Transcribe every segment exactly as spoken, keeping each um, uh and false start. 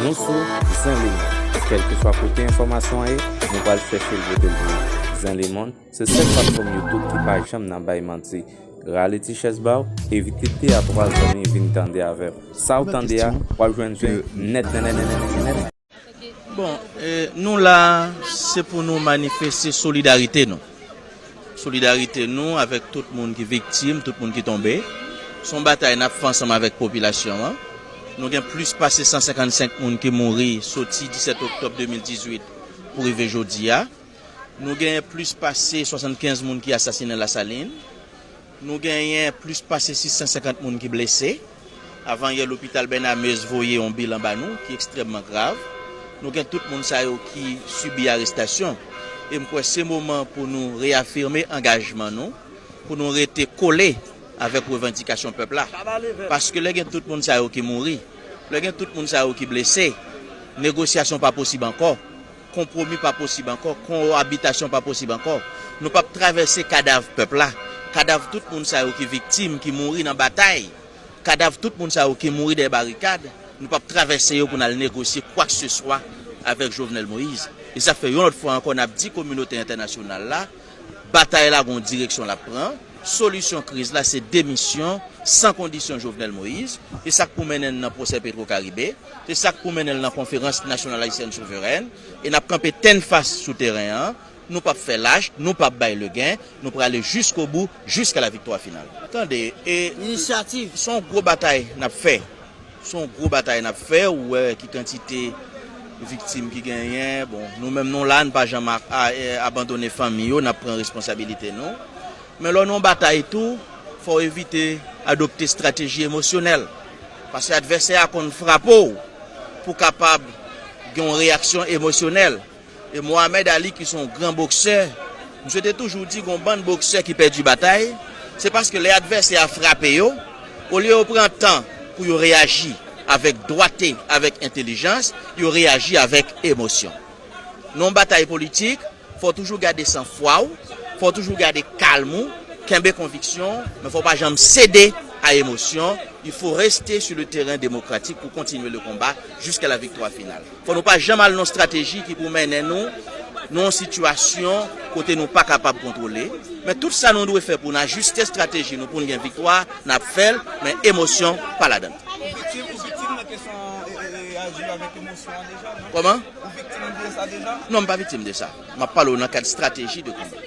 Nou sou Zen Lemonn. Kèlkeswa kote enfòmasyon an ye, nou pral chèche l pote l pou ou. Zen Lemonn, se sèl platfòm YouTube ki pa janm nan bay manti. Rale ti chèz ba w, evite de a twa zanmi vin tande avè w. Sa w tande a, w ap jwenn zen nèt, nèt, nèt, nèt, nèt, nèt. Bon, eh, nou la, se pou nou manifeste solidarite nou. Solidarite nou avèk tout moun ki viktim, tout moun ki tonbe. Se yon batay n ap fè ansanm avèk popilasyon an. Nou gen plis pase san senkannsenk moun ki mouri soti disèt oktòb de mil dizuit pou rive jodi a. Nou genyen plis pase swasannkenz moun ki asasinen Lasalin. Nou genyen plis pase sis san senkant moun ki blese. Avanyè, lopital Bernard Meyers voye yon bilan ba nou ki ekstrèmman grav. Nou gen tout moun sa yo ki sibi arestasyon. E m kwè se moman pou nou reyafime angajman nou, pou nou rete kole avèk revandikasyon pèp la. Paske lè gen tout moun sa yo ki mouri, lè gen tout moun sa yo ki blese, negosyasyon pa posib ankò. Konpwomi pa posib ankò, kowabitasyon pa posib ankò. Nou p ap travèse kadav pèp la, kadav tout moun sa yo ki viktim, ki mouri nan batay, kadav tout moun sa yo ki mouri dèyè barikad, nou p ap travèse yo pou n al negosye kwakseswa avèk Jovenel Moïse. E sa fè yon lòt fwa ankò n ap di kominote entènasyonal la, batay la gon direksyon l ap pran, solisyon kriz la se demisyon san kondisyon Jovenel Moïse, se sa k pou mennen n nan pwosè Petro Caribe, se sa k pou mennen l nan konferans nasyonal ayisyèn souverèn, e n ap kanpe tennfas sou teren an, nou p ap fè lach, nou p ap bay legen, nou prale jiskobou, jiska la viktwa final. Tande, e Inisyativ. Se yon gwo batay n ap fè. Se yon gwo batay n ap fè, ou wè ki kantite viktim ki genyen. Bon, nou menm nou la, n pa janm a, a, e, abandone fanmi yo, n ap pran responsabilite nou. Men lè w nan yon batay tou, fò w evite adopte estrateji emosyonèl. Paske advèsè a konn frape w pou kapab gen yon reyaksyon emosyonèl. E Mohamed Ali, ki se yon gran boksè, misye te toujou di gon bann boksè ki pèdi batay, se paske lè advèsè a frape yo, olye yo pran tan pou yo reyaji avèk dwate, avèk entèlijans, yo reyaji avèk emosyon. Nan yon batay politik, fò w toujou gade sanfwa w, fò w toujou gade kalm ou, kenbe konviksyon w, men fò w pa janm sede a emosyon. Il faut rester sur le terrain démocratique pour continuer le combat jusqu'à la victoire finale. Fò nou pa janm al nan strateji ki pou mennen nou nan yon sitiyasyon kote nou pa kapab kontwole. Men tout sa nou dwe fè pou n ajiste estrateji nou pou n gen viktwa, n ap fè l, men emosyon pa ladan l. Ou viktim, ou viktim nan kesyon, e, e, e, aji avèk emosyon an deja, non? Kòman? Ou viktim de sa deja? Non, m pa viktim de sa. M ap pale w nan kad estrateji de konba.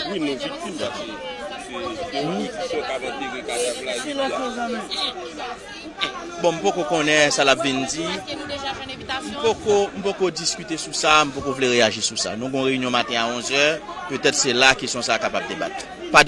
Wi, nou viktim, paske se, se de moun ki sot ap antere kadav la jodi a. Bon, m poko konnen sa l ap vin di. M poko, m poko diskite sou sa, m poko vle reyaji sou sa. Nou gon reyinyon maten a onz è, petèt se la kesyon sa a kapab debat. Pa